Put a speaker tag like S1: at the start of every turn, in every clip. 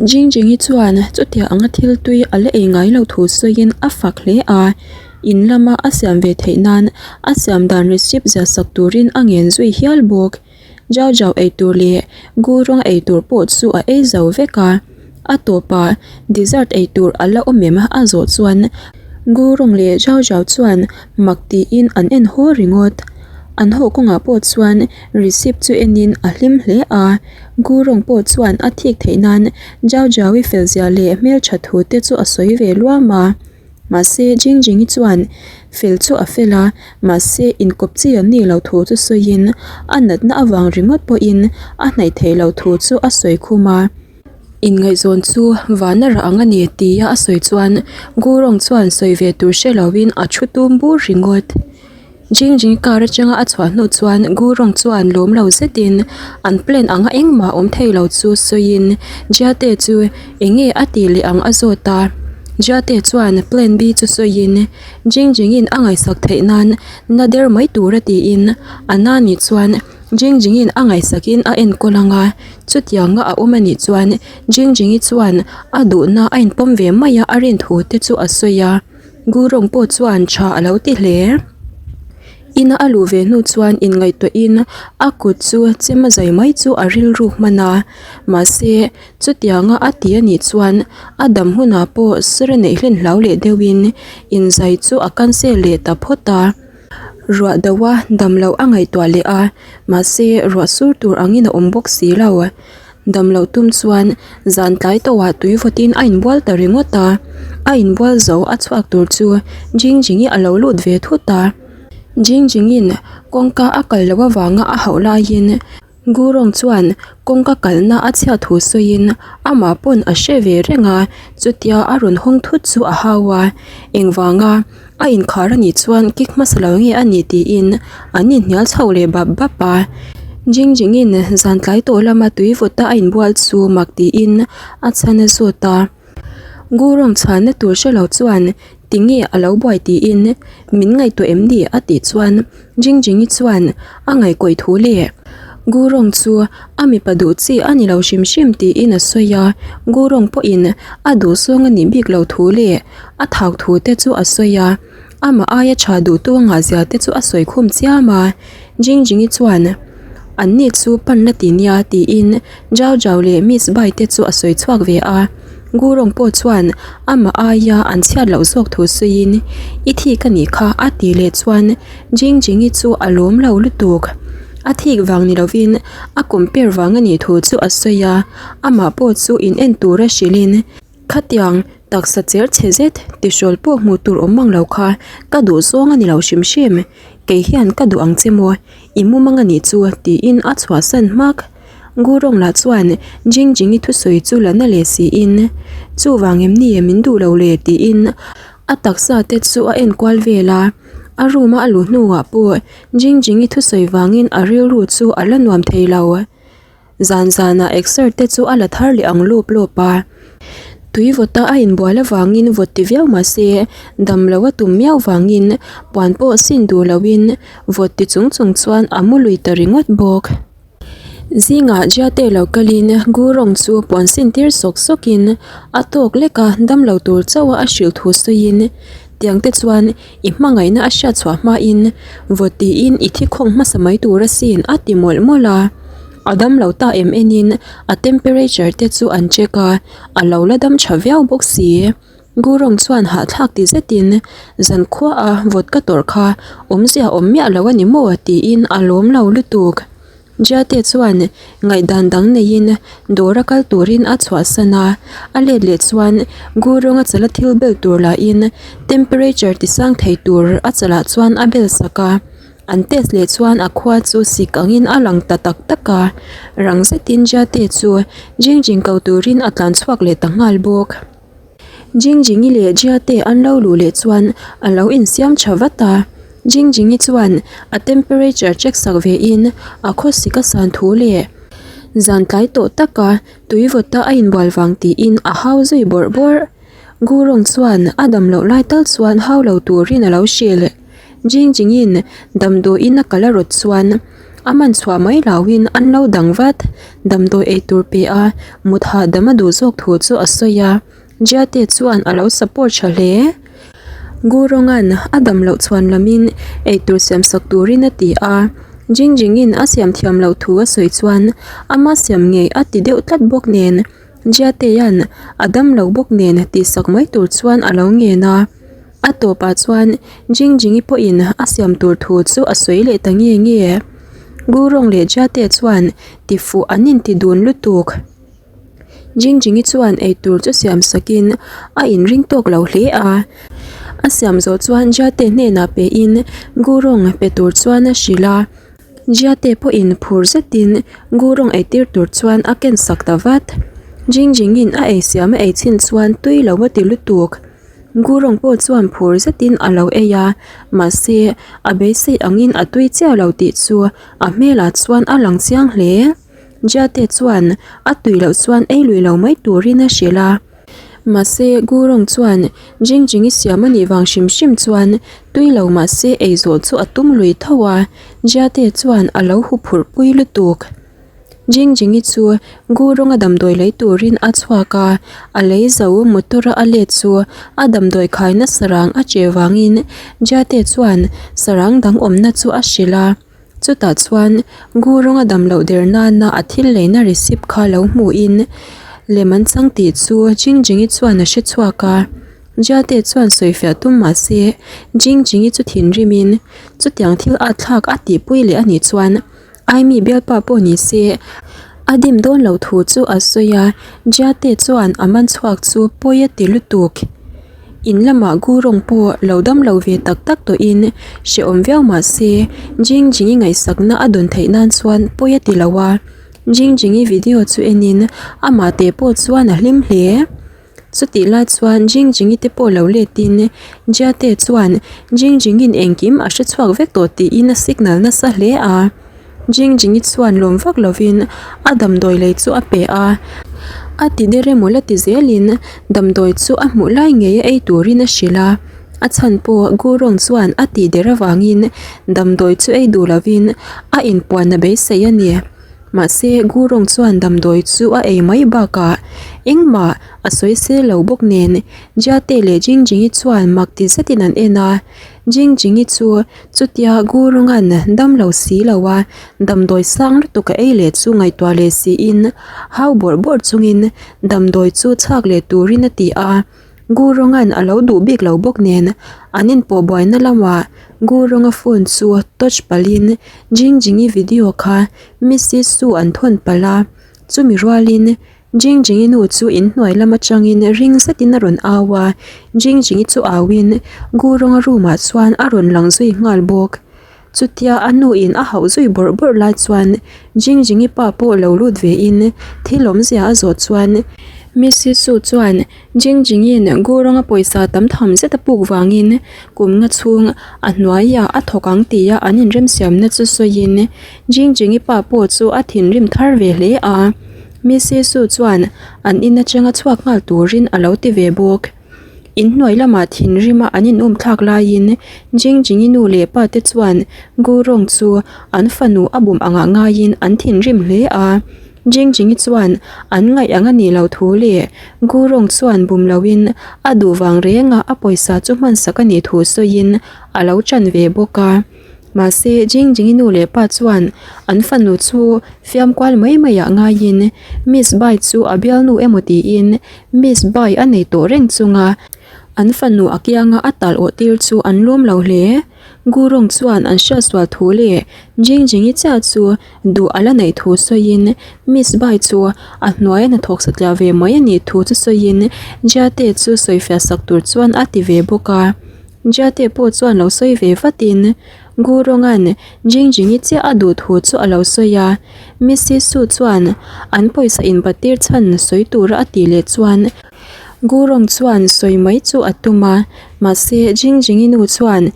S1: Jingjingi chuan chutiang anga thil tui a la ei ngai lo thu sawiin a fak hle a, in lama a siam ve theih nan a siam dan recipe ziah sak turin a ngen zui hial bawk. Jau jau ei tur leh gu rawng ei tur pawh chu a ei zo vek a, a tawpah dessert ei tur a la awm em a zawh chuan gu rawng leh jau jau chuan mak tiin an en haw ringawt. An haw kawngah pawh chuan receipt chu enin a hlim hle a, gu rawng pawh chuan a thik theih nan jau jau-i fel zia leh hmeltha thu te chu a sawi ve luam a. Mahse, Jingjingi chuan fel chu a fel a, mahse inkawp chi an nih loh thu chu sawiin a natna avang ringawt pawhin a hnaih theih loh thu chu a sawi khum a. Inngaihzawn chu vana rah ang a ni tia a sawi chuan Gurong chuan sawi ve tur hre loin a thu tum bur ringawt. Jingjing car atanga a chhuah hnu chuan Gurong chuan lawm lo zetin an plan anga engmah awm thei lo chu sawiin Jiate chu eng nge a tih leh ang a zawt a. Jiate chuan plan B chu sawiin Jingjingin a ngaihsak theih nan na der mai tur a tiin a na nih chuan Jingjingin a ngaihsakin a enkawl anga chutianga a awm a nih chuan Jingjingi chuan a duhna a inpawm ve mai a a rin thu te chu a sawi a. Gurung pawh chuan tha a lo ti hle. Ina a luh ve hnu chuan inngaihtuahin a kut chu chem a zai mai chu a rilru hman a, mahse chutianga a ti a nih chuan a dam hunah pawh sir a neih hlen hlau leh deuhin inzai chu a cancel leh ta phawt a. Ruah do a dam loh a ngaihtuah leh a, mahse ruah sur tur angin a awm bawk si lo. Dam loh tum chuan zan tlai tawhah tui vawtin a inbual ta ringawt a, a inbual zo a chhuak tur chu Jingjingi a lo lut ve thut a. Jingjingin kawngka a kal loh avanga a hauh laiin Gurong chuan kawngka kalna a chhiat thu sawiin amah pawn a hre ve reng a, chutia a rawn hawng thut chu a hau a, engvanga A inkhar a nih chuan kick hmasa lo nge a nih tiin an inhnial chho leh bap bap a. Jingjingin zan tlai tawh lama tui vawta a inbual chu mak tiin a chhan a zawt a. Gurung chhanna tur hre lo chuan tinge a lo buai tiin min ngaihtuah em ni a tih chuan Jingjingi chuan a ngaihkawih thu leh Gurung chu a mipa duh chi a ni lo hrim hrim tiin a sawi a. Gurung pawhin a duhzawng a nih bik lo thu leh A thau thu te chu a sawi a, amah aia tha duhtu a ngah zia te chu a sawi khum chiam a. Jingjingi chuan, An ni chu pan la ti nia tiin Jau Jau leh Miss Bai te chu a sawi chhuak ve a. Gurong pawh chuan amah aia an chhiat loh zawk thu sawiin, I thik a nih kha a tih leh chuan Jingjingi chu a lawm lo lutuk. A thik vang ni lovin a compare vang a nih thu chu a sawi a, amah pawh chu in en tura hrilhin, Khatiang taksa cher chhe zet tihrawl pawh hmuh tur awm mang lo kha ka duh zawng a ni lo hrim hrim. Kei hian ka duh ang che maw? I mu mang a nih chu tiin a chhuahsan hmak. Gurong lah chuan Jingjingi thusawi chu la na leh siin, Chuvang em ni min duh lo le tiin a taksa te chu a enkual vel a. A room a a luh hnuah pawh Jingjingi thusawi vangin a rilru chu a la nuam thei lo. Zan zanah exer te chu a la thar leh ang lawp lawp a. Tui vawta a inbual avangin vawt ti viau mah se dam lo a tum miau vangin puan pawh sin duh loin vawt ti chung chung chuan a mu lui ta ringawt bawk. Zingah Jiate lo kalin Gurong chu puan sin tir sawk sawkin a tawk lek a dam lo tur chauh a a hrilh thu sawiin tiang te chuan I hmangaihna a hriat chhuah hmain vawt tiin i thi khawng hmasa mai tur asin a ti mawlh mawlh a. A dam lo ta em enin a temperature te chu an check a, a lo la dam tha viau bawk si. Gurung chuan hahthlak ti zetin zankhua a vawt ka tawrh kha awmzia awm miah lo a ni maw tiin a lawm lo lutuk. Jiate chuan ngaihdan dang neiin dawr a kal turin a chhuahsan a, a let leh chuan Gurung a chala thil bel tur lahin temperature ti sang thei tur a chalah chuan a bel sak a, an test leh chuan a khua chu sik angin a lang ta tak tak a, rang zetin Jiate chu Jingjing ko turin a tlan chhuak leh ta nghal bawk. Jingjingi leh Jiate an lo luh leh chuan a lo insiam tha vat a, Jingjingi chuan a temperature check sak ve in a khawsik a san thu leh zan tlai tawh taka tui vawta a inbual vang tiin a hau zui bawrh bawrh. Gurung chuan a dam loh lai tal chuan hau lo turin a lo hrilh. Jingjingin damdawiin a kal a rawt chuan. A man chhuah mai hlauhin an lo dang vat. Damdawi ei tur pe a, mut hahdam a duh zawk thu chu a sawi a. Jiate chuan a lo support tha hle. Gurongan a dam loh chhuan lamin eitur siam sak turin a ti a. Jingjingin a siam thiam loh thu a sawi chuan ama siam ngei a ti deuh tlat bawk nen Jiatea'n a dam lo bawk nen tihsak mai tur chuan a lo ngen a. A tawpah chuan Jingjingi pawhin a siam tur thu chu a sawi leh ta nge nge. Gurong leh Jiate chuan tifuh an inti dun lutuk. Jingjingi chuan eitur chu siam sakin a inring tawk lo hle a. A siam zawh chuan Jiate hnenah pein Gurong pe tur chuan a hrilh a. Jiate pawhin phur zetin Gurong eitir tur chuan a ken sak ta vat. Jingjingin a ei siam a ei chhin chuan tui lo a ti lutuk. Gurong pawh chuan phur zetin a lo ei a, mahse a beisei angin a tui chiah lo tih chu a hmelah chuan a lang chiang hle. Jiate chuan a tui loh chuan ei lui lo mai turin a hrilh a. Mahse, Gurong chuan Jingjingi siam a nih vang hrim hrim chuan tui lo mahse ei zawh chu a tum lui tho a, Jiate chuan a lo huphurh pui lutuk. Jingjingi chu Gurong-a damdawi lei turin a chhuak a, a lei zo motor-a a let chu a damdawi khaina sarang a che vangin Jiate chuan sarang dang awmna chu a hrilh a. Chutah chuan Gurunga dam loh der nana a thil leina receipt kha lo hmuhin lem an chang tih chu Jingjingi chuan a hre chhuak a. Jiate chuan sawifiah tum mah se Jingjingi chu thinrimin chutiang thil at thlak a tihpui leh a nih chuan Aimi bialpa pawh ni se a dim dawn loh thu chu a sawi a, Jiate chuan a man chhuak chu pawi a ti lutuk. In lamah Gurung pawh lo dam lo ve tak tak tawhin hrehawm viau mah se Jingjingi ngaihsakna a dawn theih nan chuan pawi a ti lo a, Jingjingi video chu enin amah teh pawh chuan a hlim hle. Chutih lai chuan Jingjingi te pawh lo letin Jiate chuan Jingjingin engkim a hre chhuak vek tawh tiin a signal nasa hle a. Jingjingi chuan lawm vak lovin a damdawi lei chu a pe a, a ti der emaw la ti zelin damdawi chu a hmuh lai ngei a ei turin a hrilh a, a chhan pawh Gurong chuan a tih der avangin damdawi chu ei duh lovin a inpuan a beisei a ni. Mahse Gurong chuan damdawi chu a ei mai bakah engmah a sawi sel lo bawk nen Jiate leh Jingjingi chuan mak ti zetin an en a, Jingjingi chu Chutia Gurungan dam lo si lo a, damdawi sang lutuk a ei leh chu ngaihtuah leh siin hau bawrh bawrh chungin damdawi chu chhak leh turin a ti a. Gurungan a lo duh bik lo bawk nen an inpawh buaina lamah Gurunga phone chu touch palhin Jingjingi video kha Missy Su an thawn palh a, chumi rualin Jingjingi nu chu inhnuai lam atangin ring zetin a rawn au a, Jingjingi chu auin Gurunga room ah chuan a rawn lang zui nghal bawk. Chutia a nu in a hauh zui bawrh bawrh lai chuan Jingjingi pa pawh lo lut ve in thil awmzia a zawh chuan Missy Su chuan Jingjingin Gurunga pawisa tam tham zet a puk vangin kum nga chhung a hnuaiah a thawk ang tia an inremsiamna chu sawiin Jingjingi pa pawh chu a thinrim thar ve hle a. Missy Su chuan an in atanga chhuak nghal turin a lo ti ve bawk. In hnuai lamah thinrima an inum thlak laiin Jingjingi nu leh pa te chuan Gu Rong chu an fanu a bum angah ngaiin an thinrim hle a. Jingjingi chuan an ngaih ang a nih loh thu leh Gu Rong chuan bum loin a duh vang renga a pawisa chu hmansak a nih thu sawiin a lo chan ve bawk a. Mahse, Jingjingi nu leh pa chuan an fanu chu fiam kual mai maiah ngaiin Miss Bai chu a bialnu emaw tiin Miss Bai a nei tawh reng chunga an fanu a kianga a tal awh tir chu an lawm lo hle. Gurung chuan an hriatsual thu leh Jingjingi chiah chu duh a la neih thu sawiin Miss Bai chu a hnuaia hnathawk satliah ve mai a nih thu chu sawiin Jiate chu sawifiah sak tur chuan a ti ve bawk a. Jiate pawh chuan lo sawi ve vatin Gurongan Jingjingi chiah a duh thu chu a lo sawi a, Missy Su chuan an pawisa inbatir chhan sawi tura a tih leh chuan Gurong chuan sawi mai chu a tum a, mahse Jingjingi nu chuan.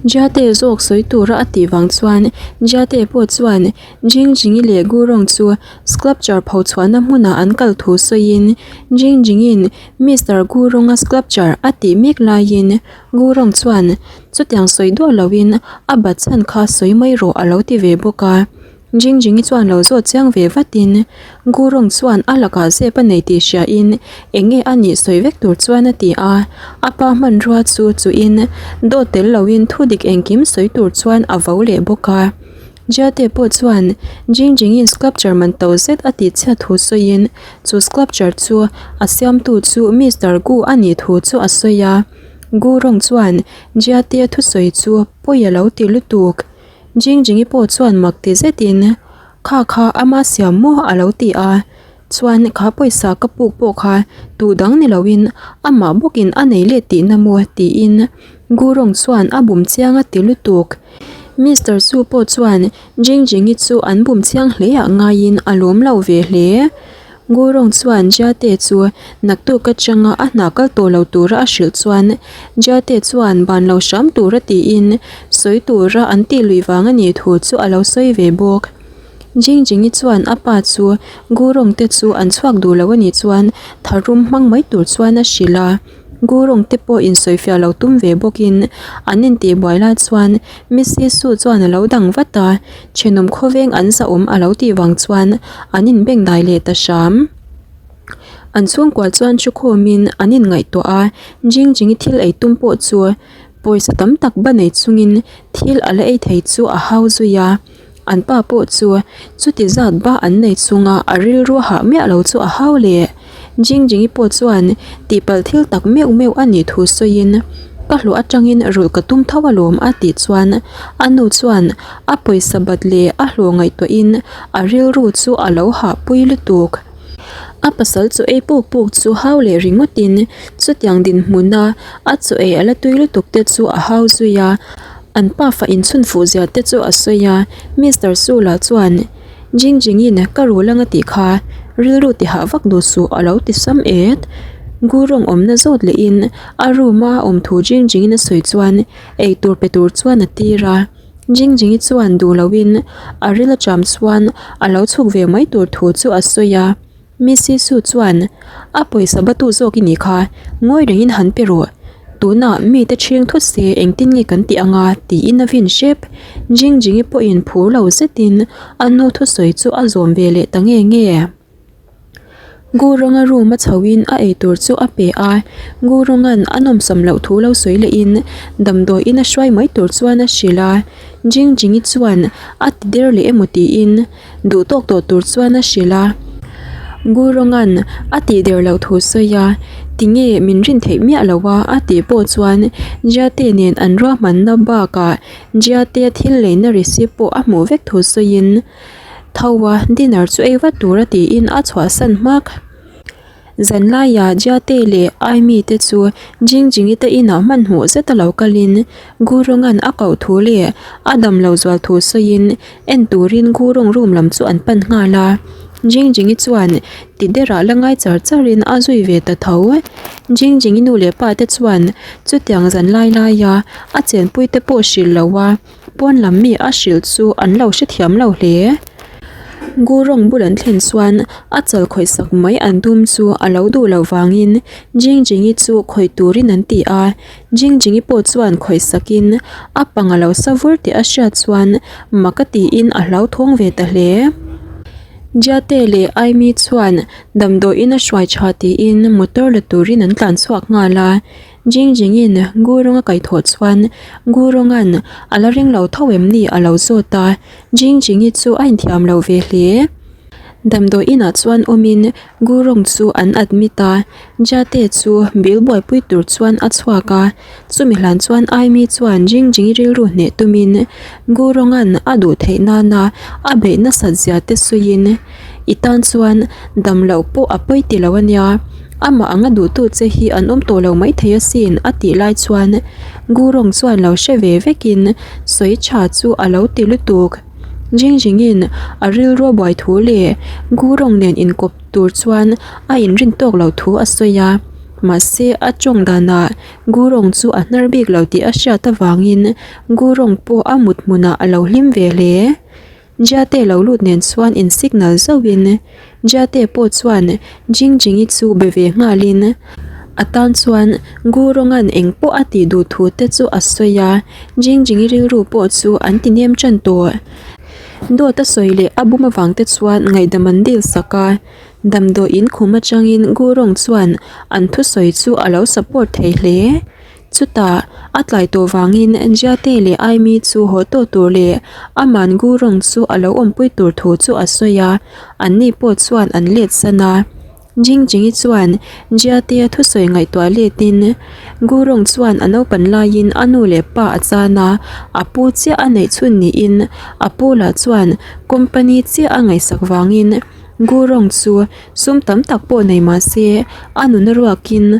S1: Jiate zawk sawi tura a tih vang chuan Jiate pawh chuan Jingjingi leh Gurong chu sculpture pho chhuahna hmunah an kal thu sawiin Jingjingi'n Mister Gurong-a sculpture a tih mek laiin Gurong chuan chutiang sawi duah loin a bat chhan kha sawi mai rawh a lo ti ve bawk a. Jingjingi chuan lo zawt chiang ve vatin Gurung chuan a lakah zep a nei tih hriain eng nge a nih sawi vek tur chuan a ti a, a pa hmanrua chu chuhin dawt tel loin thudik engkim sawi tur chuan a vo leh bawk a. Jiate pawh chuan Jingjingi'n sculpture man to zet a tih chhiat thu sawiin chu sculpture chu a siamtu chu Mister Gu a nih thu chu a sawi a. Gurung chuan Jiate thusawi chu pawi a lo ti lutuk. Jingjingi pawh chuan mak ti zetin, Kha kha ama siam maw? a lo ti a. Chuan kha pawisa ka puk pawh kha tu dang ni loin amah bawkin a nei let tihna maw? tiin Gurong chuan a bum chiang a ti lutuk. Mister Su pawh chuan Jingjingi chu an bum chiang hle ah ngaiin a lawm lo ve hle. Gurong chuan Jiate chu naktuk atanga a hna kal tawh lo tura a hrilh chuan Jiate chuan ban lo hram tura tiin sawi tura an tih lui vang a nih thu chu a lo sawi ve bawk. Jingjingi chuan a pa chu Gurong te chu an chhuak duh lo a nih chuan tharum hmang mai tur chuan a hrilh a. Gurung te pawh insawifiah lo tum ve bawkin an intihbuai lai chuan Missy Su chuan a lo dang vat a, thenawm khawveng an zahawm a lo tih vang chuan an inbeng dai leh ta hram. An chhungkua chuan thukhawmin an inngaihtuah a, Jingjingi thil ei tum pawh chu pawisa tam tak ba nei chungin thil a la ei thei chu a hau zui a. An pa pawh chu chuti zat ba an nei chunga a rilru hah miah lo chu a hau leh. Jingjingi pawh chuan tihpalh thil tak meuh meuh a nih thu sawiin, Ka hlawh atangin rulh ka tum tho alawm a tih chuan a nu chuan a pawisa bat leh a hlawh ngaihtuahin a rilru chu a lo hahpui lutuk. A pasal chaw ei puk puk chu hau leh ringawtin chutiang dinhmuna a chaw ei a la tui lutuk te chu a hau zui a. An pa fa inchhun fuh zia te chu a sawi a, Mister Sula chuan, Jing Jingin ka rul anga tih kha rilru ti hah vak duh suh a lo ti sam et. Gurung awmna zawt lehin a room a awm thu Jing Jingin a sawi chuan eitur pe tur chuan a tir a. Jing Jingi chuan duh loin a ril a cham chuan a lo chhuk ve mai tur thu chu a sawi a. Missy Su chuan, A pawisa batu zawk i nih kha, ngawi rengin han pe rawh. Tunah mite ṭhing thut se engtin nge kan tih anga tiin a vin hrep. Jing Jingi pawhin phur lo zetin a nu thusawi chu a zawm ve leh ta nge nge. Gurunga room a chhoin a eitur chu a pe a, Gurunga'n a nawmsam loh thu lo sawi lehin damdawiin a hruai mai tur chuan a hrilh a. Jing Jingi chuan a ti der leh emaw tiin Duh tawk tawh tur chuan a hrilh a. Guronga'n a tih der loh thu sawi a, Tinge min rin theih miah lo a a tih pawh chuan Jiate nen an ruahmanna bakah Jiate thil leina receipt pawh a hmuh vek thu sawiin tho a dinner chu ei vat tura tiin a chhuahsan hmak. Zanlaiah Jiate leh Aimi te chu Jingjingi te inah hmanhmawh zeta lo kalin Gurunga'n a koh thu leh a dam lo zual thu sawiin en turin Gurung room lam chu an pan nghal a. Jingjingi chuan ti derah la ngai char charin a zui ve ta tho. Jingjingi nu leh pa te chuan chutiang zanlai laia a chenpui te pawh hrilh lo a. Pawn lam mi a hrilh chu an lo hrethiam lo hle. Gurung bul an thlen chuan a chal khawih sak mai an tum chu a lo duh loh vangin Jingjingi chu khawih turin an ti a. Jingjingi pawh chuan khawih sakin a pang a lo sa vur tih a hriat chuan mak a tiin a hlauthawng ve ta hle. Jiate leh Aimi chuan damdawiin a hruai tha tiin motor la turin an tlan chhuak nghal a. Jingjingin Gurung a kaihthawh chuan Gurunga'n a la ring lo tho em ni a lo zawt a, Jingjingi chu a inthiam lo ve hle. Damdawi inah chuan awmin Gurung chu an admit a, Jate chu bill buaipui tur chuan a chhuak a, chumi hlan chuan Aimi chuan Jingjingi rilru hneh tumin Gurunga'n a duh theih nana a beih nasat zia te sawiin I tan chuan dam loh pawh a pawi ti lo a nia, amah anga duhtu che hi an awm tawh lo maithei asin a tih lai chuan Gurung chuan lo hre ve vekin sawi tha chu a lo ti lutuk. Jingjingin a rilru a buai thu leh Gurung nen inkawp tur chuan a inrin tawk lo thu a sawi a. Mahse a tawng danah Gurong chu a hnar bik lo tih a hriat avangin Gurong pawh a mut hmunah a lo hlim ve hle. Jiate lo lut nen chuan in signal zauhin Jiate pawh chuan Jingjingi chu be ve nghalin a tan chuan Guronga'n eng pawh a tih duh thu te chu a sawi a, Jingjingi rilru pawh chu an ti nem tan tawh. Dawt a sawi leh a bum avang te chuan ngaihdam an dil sak a, damdawi in khum atangin Gurong chuan an thusawi chu a lo support thei hle. Chutah, a tlai tawh vangin Jiate leh Aimi chu haw tawh tur leh aman Gurong chu a lo awmpui tur thu chu a sawi a, anni pawh chuan an let san a. Jingjingi chuan Jiate-a thusawi ngaihtuah letin Gurong chuan a naupan laiin a nu leh pa a chan a, a pu chiah a neih chhun niin a pu lah chuan company chiah a ngaihsak vangin Gurong chu sum tam tak pawh nei mah se a nuna ruakin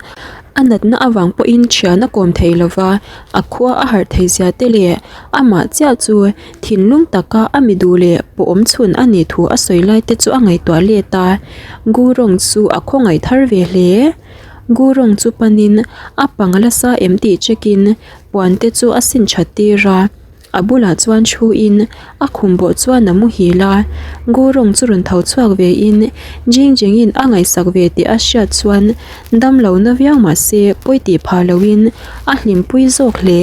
S1: a natna avang pawhin thian a kawm thei lo va, a khua a harh thei zia te leh amah chiah chu thinlung taka a mi duh leh pawh awm chhun a nih thu a sawi lai te chu a ngaihtuah let a, Gurong chu a khawngaih thar ve hle. Gurong chu panin a pang la sa em tih check in puan te chu a sin that tir a. A bulah chuan thu in a khum bawh chuan a muhil a, Gurung chu rawn tho chhuak ve in Jing Jing in a ngaihsak ve tih a hriat chuan dam lo na viau mah se pawi tih phah lo in a hlimpui zawk hle.